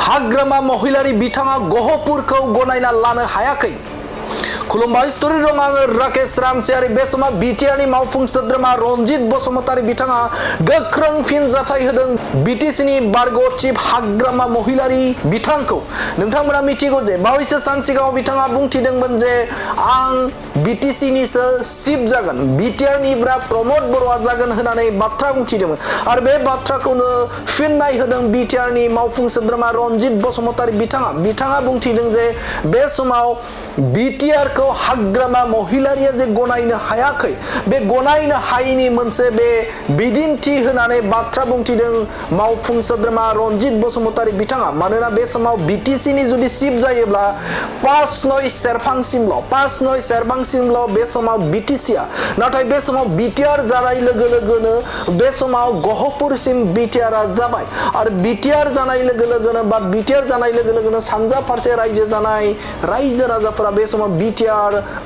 हाग्रामा महिलारि बिथाङा गहपुरखौ गनायना लानो हायाखै। खुलुमबाय स्टोरी दं आङो राकेश रामसियारि बे समाव BTR नि मावफुं सोद्रोमा रनजित बसुमतारी बिथाङा गोख्रों फिनजाथाय होदों BTC नि बारग' चिफ हाग्रामा महिलारि बिथांखौ। नोंथांमोना मिथिगौ जे बावैसो सान सिगाङाव बिथाङा बुंथिदोंमोन जे आं BTC निसो चिफ जागोन, BTR निब्रा प्रमोद बर'आ जागोन होननानै बाथ्रा बुंथिदोंमोन आरो बे बाथ्राखौनो फिननाय होदों BTR नि मावफुं सोद्रोमा रनजित बसुमतारी बिथाङा बुंथिदों जे बे समाव BTR खौ हाग्रामा महिलारिया जे गनायनो हायाखै, बे गनायनो हायैनि मोनसे बे बिदिन्थि होनानै बाथ्रा बुंथिदों मावफुं सोद्रोमा रनजित बसुमतारी बिथाङा। मानोना बे समाव BTC नि जुदि चिफ जायोब्ला 5 नय सेरफांसिमल' बे समाव BTC आ, नाथाय बे समाव BTR जानाय लोगो लोगोनो बे समाव गहपुरसिम BTR आ जाबाय आरो BTR जानाय लोगो लोगोनो बा BTR जानाय लोगो लोगोनो सानजा फारसे रायजो जानाय रायजो राजाफोरा बे समाव BTR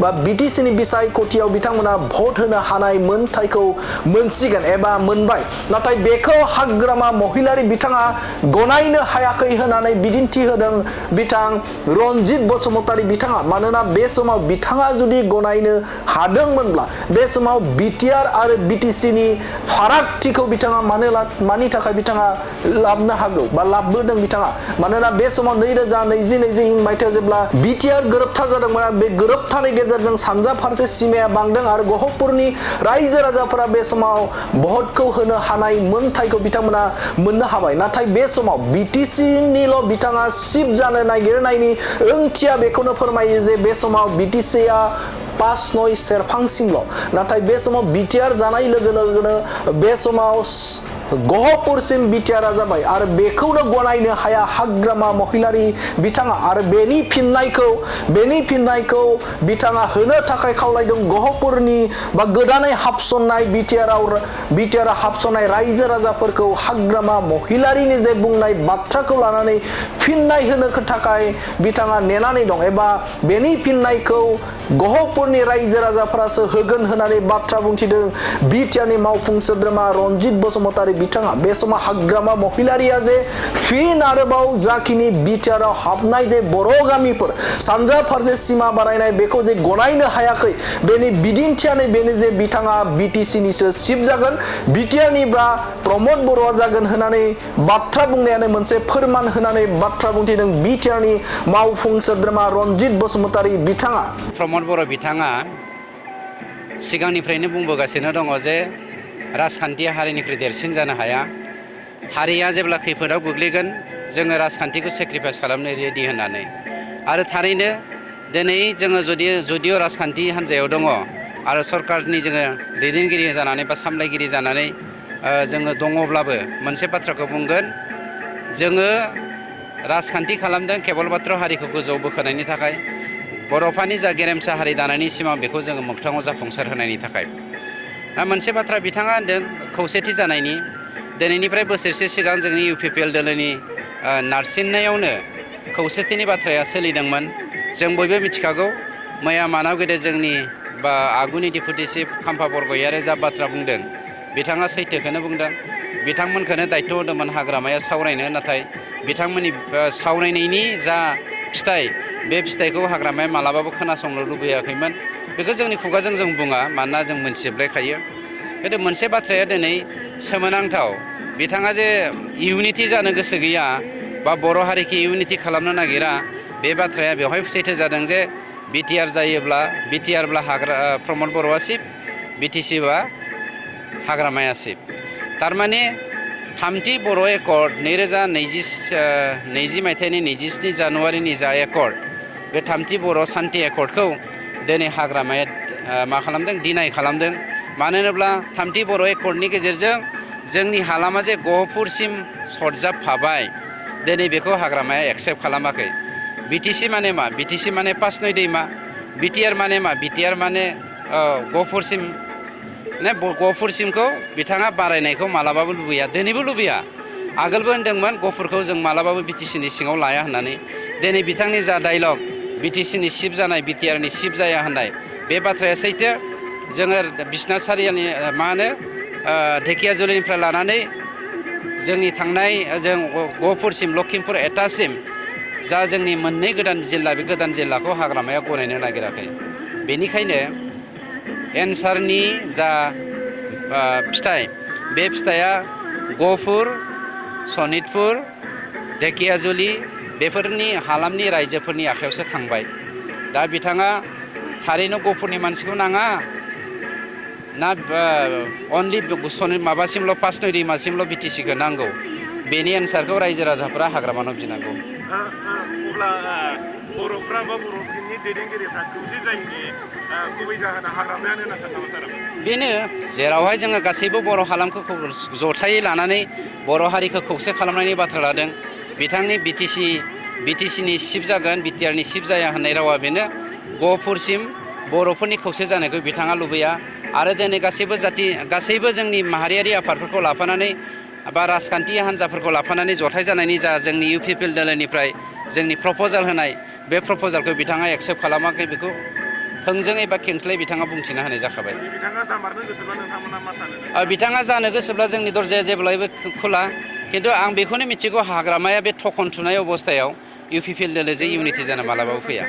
बा BTC नि बिसायख'थियाव बिथांमोना भट होनो हानाय मोनथायखौ मोनसिगोन एबा मोनबाय। नाथाय बेखौ हाग्रामा महिलारि बिथाङा गनायनो हायाखै होननानै बिदिन्थि होदों बिथां रनजित बसुमतारी बिथाङा। मानोना बे समाव बिथाङा जुदि गनायनो हादोंमोनब्ला बे समाव BTR आरो BTC नि फारागथिखौ बिथाङा मानि थाखाय बिथाङा लाबनो हागौ बा लाबोदों बिथाङा। मानोना बे समाव 2020 मायथाइयाव जेब्ला BTR गोरोबथा जादोंमोन, बे गोरोबथानि गेजेरजों सानजा फारसे सीमाया बांदों आरो गहपुरनि रायजो राजाफोरा बे समाव भटखौ होनो हानाय मोनथायखौ बिथांमोना मोननो हाबाय। नाथाय बे समाव BTC निल' बिथाङा चिफ जानो नागिरनायनि ओंथिया बेखौनो फोरमायो जे बे समाव BTC आ 5 नय सेरफांसिमल', नाथाय बे समाव BTR जानाय लोगो लोगोनो बे समाव गहपुरसिम BTR आ जाबाय आरो बेखौनो गनायनो हाया हाग्रामा महिलारि बिथाङा आरो बेनि फिननायखौ बिथाङा होनो थाखाय खावलायदों गहपुरनि बा गोदानै हाबसननाय BTR हाबसननाय रायजो राजाफोरखौ हाग्रामा महिलारिनि जे बुंनाय बाथ्राखौ लानानै फिननाय होनो थाखाय बिथाङा नेनानै दं एबा बेनि फिननायखौ गहपुरनि रायजो राजाफोरासो होगोन होननानै बाथ्रा बुंथिदों BTR नि मावफुं सोद्रोमा रनजित बसुमतारी बिथाङा। बे समाव हाग्रामा महिलारिया जे फिन आरोबाव जाखिनि BTR आव हाबनाय जे बर' गामिफोर सानजा फारसे सीमा बारायनाय बेखौ जे गनायनो हायाखै, बेनि बिदिन्थियानो बेनो जे बिथाङा BTC निसो चिफ जागोन, BTR निब्रा प्रमोद बर'आ जागोन होननानै बाथ्रा बुंनायानो मोनसे फोरमान होनानै बाथ्रा बुंथिदों BTR नि मावफुं सोद्रोमा रनजित बसुमतारी बिथाङा। प्रमोद बर' बिथाङा सिगांनिफ्रायनो बुंबोगासिनो दङ जे राजखान्थिया हारिनिख्रुइ देरसिन जानो हाया। हारिया जेब्ला खैफोदाव गोग्लैगोन जोङो राजखान्थिखौ सेक्रिफाइस खालामनो रेडि होननानै। आरो थारैनो दिनै जोङो जुदिअ राजखान्थि हान्जायाव दङ आरो सरकारनि जोङो दैदेनगिरि जानानै बा सामलायगिरि जानानै जोङो दङब्लाबो मोनसे बाथ्राखौ बुंगोन, जोङो राजखान्थि खालामदों केवल मात्र हारिखौ गोजौआव बोखोनायनि थाखाय, बर'फोरनि जा गेरेमसा हारि दानायनि सिमां बेखौ जोङो मोगथाङाव जाफुंसार होनायनि थाखाय। मोनसे बाथ्रा बिथाङा होनदों खौसेथि जानायनि। दिनैनिफ्राय बोसोरसे सिगां जोंनि UPPL दोलोनि नारसिननायावनो खौसेथिनि बाथ्राया सोलिदोंमोन। जों बयबो मिथिखागौ मैया मानाव गेदेर जोंनि बा आगुनि डिपुटि चिफ खाम्फा बरग'यारिया जा बाथ्रा बुंदों बिथाङा सैथोखौनो बुंदों। बिथांमोनखौनो दायथ' होदोंमोन हाग्रामाया सावरायनो, नाथाय बिथांमोननि सावरायनायनि जा फिथाइ बे फिथाइखौ हाग्रामाया मालाबाबो खोनासंनो लुबैयाखैमोन। बेखौ जोंनि खुगाजों जों बुङा, मानोना जों मोनथिजोबलायखायो। खिन्थु मोनसे बाथ्राया दिनै सोमोनांथाव, बिथाङा जे इउनिटि जानो गोसो गैया बा बर' हारिखौ इउनिटि खालामनो नागिरा, बे बाथ्राया बेवहाय सैथो जादों जे BTR जायोब्ला BTRब्ला प्रमोद बर'आ चिफ, BTC बा हाग्रामाया चिफ। थारमाने थामथि बर' एकर्ड 2020 मायथाइनि 27 जानुवारिनि जा एकर्ड, बे थामथि बर' सान्थि एकर्डखौ दिनै हाग्रामाया मा खालामदों, डिनाय खालामदों। मानो होनोब्ला थामथि बर' एकर्डनि गेजेरजों जोंनि हालामा जे गहपुरसिम सरजाबफाबाय, दिनै बेखौ हाग्रामाया एक्सेप्ट खालामाखै। BTC माने मा? BTC माने 5 नय दैमा। BTR माने मा? BTR माने गहपुरसिम, गहपुरसिमखौ बिथाङा बारायनायखौ मालाबाबो लुबैया, दिनैबो लुबैया। आगोलबो होनदोंमोन गहपुरखौ जों मालाबाबो BTC नि सिङाव लाया होननानै। दिनै बिथांनि जा डायलग BTC नि चिफ जानाय BTR नि चिफ जाया होननाय, बे बाथ्राया सैथो। जोङो बिसनाथ सारियालि मा होनो धेकियाजुलिनिफ्राय लानानै जोंनि थांनाय जों गहपुरसिम लखिमपुर एटासिम जा जोंनि मोननै गोदान जिल्ला बे गोदान जिल्लाखौ हाग्रामाया गनायनो नागिराखै बेनिखायनो एन्सारनि जा फिथाइ बे फिथाइया गहपुर सनितपुर धेकियाजुलि बेफोरनि हालामनि रायजोफोरनि आखायावसो थांबाय दा बिथाङा थारैनो गहपुरनि मानसिखौ नाङा ना अनलि माबासिमल' पास नय दैमासिमल' बिटिसिखौ नांगौ बेनि एन्सारखौ रायजो राजाफोरा हाग्रामानाव बिनांगौ। अब्ला बर'फ्रा बा बर'फोरनि दैदेनगिरिफ्रा खौसे जायैनि गुबै जाहोना हाग्रामायानो होनना सानो नामा सार? बेनो जेरावहाय जोङो गासैबो बर' हालामखौ जथायै लानानै बर' हारिखौ खौसे खालामनायनि बाथ्रा लादों बिथांनि बिटिसिनि सिफ जागोन बिटिआरनि सिफ जाया होननाय रावा बेनो गहपुरसिम बर'फोरनि खौसे जानायखौ बिथाङा लुबैया आरो दिनै गासैबो जोंनि माहारियारि आफादफोरखौ लाफानानै बा राजखान्थि हान्जाफोरखौ लाफानानै जथाय जानायनि जा जोंनि इउपिपिएल दोलोनिफ्राय जोंनि प्रप'जाल होनाय बे प्रप'जालखौ बिथाङा एक्सेप्ट खालामाखै बेखौ थोंजोङै बा खेंस्लायै बिथाङा बुंथिना होनाय जाखाबाय। बिथाङा जामारनो गोसोब्ला नोंथांमोना मा सानो? बिथाङा जानो गोसोब्ला जोंनि दरजाया जेब्लायबो खुला खिन्थु आं बेखौनो मिथिगौ हाग्रामाया बे थखन थुनाय अबस्थायाव इउपिपिएल दोलोजों इउनिटि जानो मालाबाबो फैया।